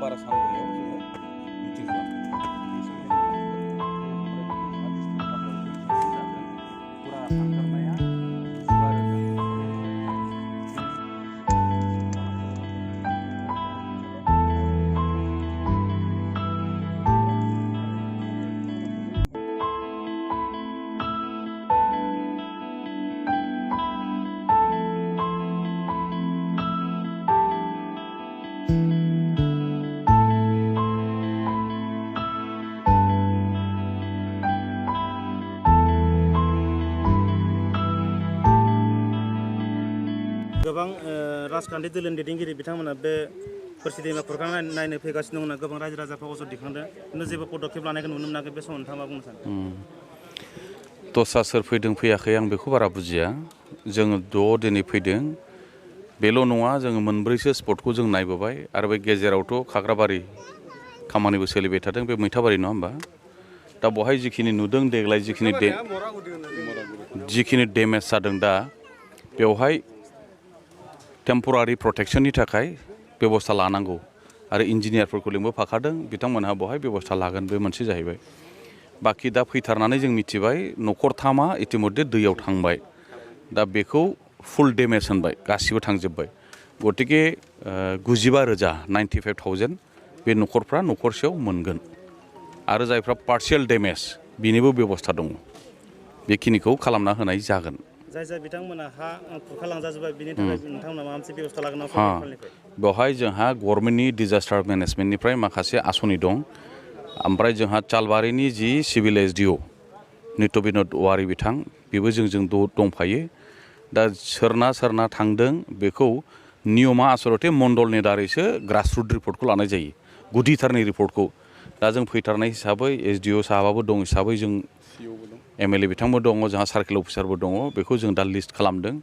बारा सानब्रैयाव जोङो मिटिं गोबां राजखान्थि दोलोनि दैदेनगिरि बिथांमोना बे बोरसि दैमा खुरखानाय नायनो फैगासिनो दं गोबां रायजो राजाफ्रा अजद दिखांदों खिन्थु जेबो पदक्षेप लानायखौ नुनो मोनाखै बे समाव नोंथाङा मा बुंनो सानो? दस्रा सोर फैदों फैयाखै आं बेखौ बारा बुजिया जोङो दिनै फैदों बेल' नङा जोङो मोनब्रैसो स्पटखौ जों नायबोबाय आरो बे गेजेरावथ' खाग्राबारि खामानिबो सोलिबाय थादों बे मैथाबारि नङा होमबा दा बहाय जिखिनि नुदों देग्लाय जिखिनि डेमेज जादों दा बेवहाय टेम्परारि प्रटेक्शननि थाखाय बेबस्था लानांगौ आरो इन्जिनियारफोरखौ लिंबोफाखादों बिथांमोनहा बहाय बेबस्था लागोन बे मोनसे जाहैबाय बाखि दा फैथारनानै जों मिथिबाय न'खरथामा इतिमध्य दैयाव थांबाय दा बेखौ फुल डेमेज होनबाय गासिबो थांजोब्बाय गतिके 95,000 95,000 बे न'खरफ्रा न'खरसेयाव मोनगोन आरो जायफ्रा पार्शियेल डेमेज बिनिबो बेबस्था दङ बेखिनिखौ खालामना होनाय जागोन जाय बिथांमोना हा खुरखालांजाजोब्बाय बिनि थाखाय नोंथांमोना माबा मोनसे बेबस्था लागोन ना? बेवहाय जोंहा गभर्नमेन्टनि डिजास्टार मेनेजमेन्टनिफ्राय माखासे आसनि दं ओमफ्राय जोंहा चालबारिनि जि सिभिल एसडिअ नित्य बिनोद औवारि बिथां बेबो जोंजों दंफायो दा सोरना थांदों बेखौ नियमा आसलथे मण्डलनि दारैसो ग्रासरुट रिपर्टखौ लानाय जायो गुदिथारनि रिपर्टखौ दा जों फैथारनाय हिसाबै एसडिअ साहाबाबो दं हिसाबै जों एमएलए बिथांबो दङ जोंहा सार्केल अफिसारबो दङ बेखौ जों दा लिस्ट खालामदों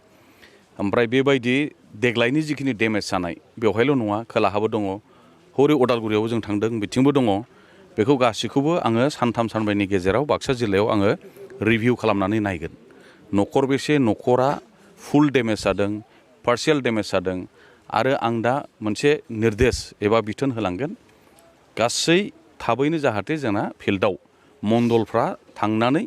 ओमफ्राय बेबायदि देग्लायनि जिखिनि डेमेज जानाय बेवहायल' नङा खोलाहाबो दङ हरै अदालगुरियावबो जों थांदों बिथिंबो दङ बेखौ गासैखौबो आङो सानथाम सानब्रैनि गेजेराव बाक्सा जिल्लायाव आङो रिभिउ खालामनानै नायगोन न'खरबेसे न'खरा फुल डेमेज जादों पार्शियेल डेमेज जादों आरो आं दा मोनसे निर्देश एबा बिथोन होलांगोन गासै थाबैनो जाहाथे जोंना फिल्डआव मण्डलफ्रा थांनानै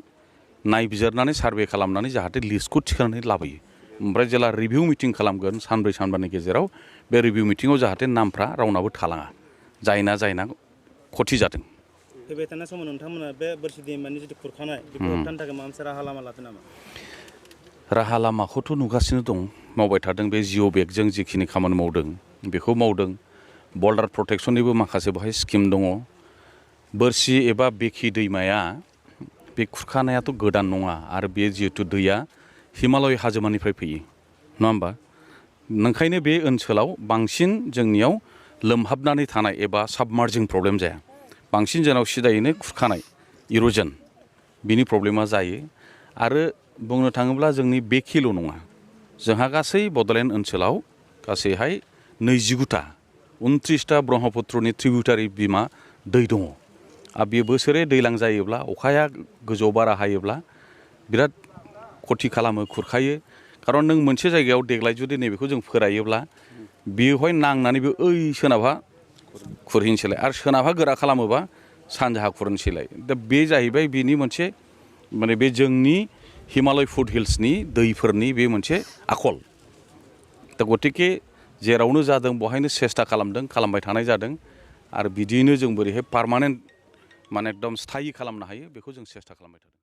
नायबिजिरनानै सार्भे खालामनानै जाहाथे लिस्टखौ थिखांनानै लाबोयो ओमफ्राय जेला रिभिउ मिटिं खालामगोन सानब्रै सानबानि गेजेराव बे रिभिउ मिटिङाव जाहाथे नामफ्रा रावनाबो थालाङा जायना खथि जादों फैबाय थानाय समाव नोंथांमोना बे बोरसि दैमानि जिथु खुरखानाय बेखौ होबथानो थाखाय माबा मोनसे राहा लामा लादों नामा? राहा लामाखौथ' नुगासिनो दं मावबाय थादों बे जिअ बेगजों जिखिनि खामानि मावदों बेखौ मावदों बर्डार प्रटेक्शननिबो माखासे बेवहाय स्किम दङ बोरसि एबा बेखि दैमाया बे खुरखानायाथ' गोदान नङा आरो बे जिहेतु दैया हिमालय हाजोमानिफ्राय फैयो नङा होमबा ओंखायनो बे ओनसोलाव बांसिन जोंनियाव लोमहाबनानै थानाय एबा साबमार्जिं प्रब्लेम जाया बांसिन जोंनाव सिदायैनो खुरखानाय इर'जन बिनि प्रब्लेमा जायो आरो बुंनो थाङोब्ला जोंनि बेखिल' नङा जोंहा गासै बड'लेण्ड ओनसोलाव गासैहाय 29टा 29टा ब्रह्मपुत्रनि ट्रिबिउटारि बिमा दै दङ आरो बे बोसोरे दैलां जायोब्ला अखाया गोजौ बारा हायोब्ला बिराद खथि खालामो खुरखायो खारन नों मोनसे जायगायाव देग्लाय जुदि नैबेखौ जों फोरायोब्ला बेवहाय नांनानै बे सोनाबहा खुरहैनोसैलाय आरो सोनाबहा गोरा खालामोबा सानजाहा खुरनोसैलाय दा बे जाहैबाय बेनि मोनसे माने बे जोंनि हिमालय फुट हिल्सनि दैफोरनि बे मोनसे आखल दा गतिके जेरावनो जादों बहायनो सेस्था खालामबाय थानाय जादों आरो बिदियैनो जों बोरैहाय पार्मानेन्ट माने एकदम स्थायि खालामनो हायो बेखौ जों सेस्था खालामबाय थादों।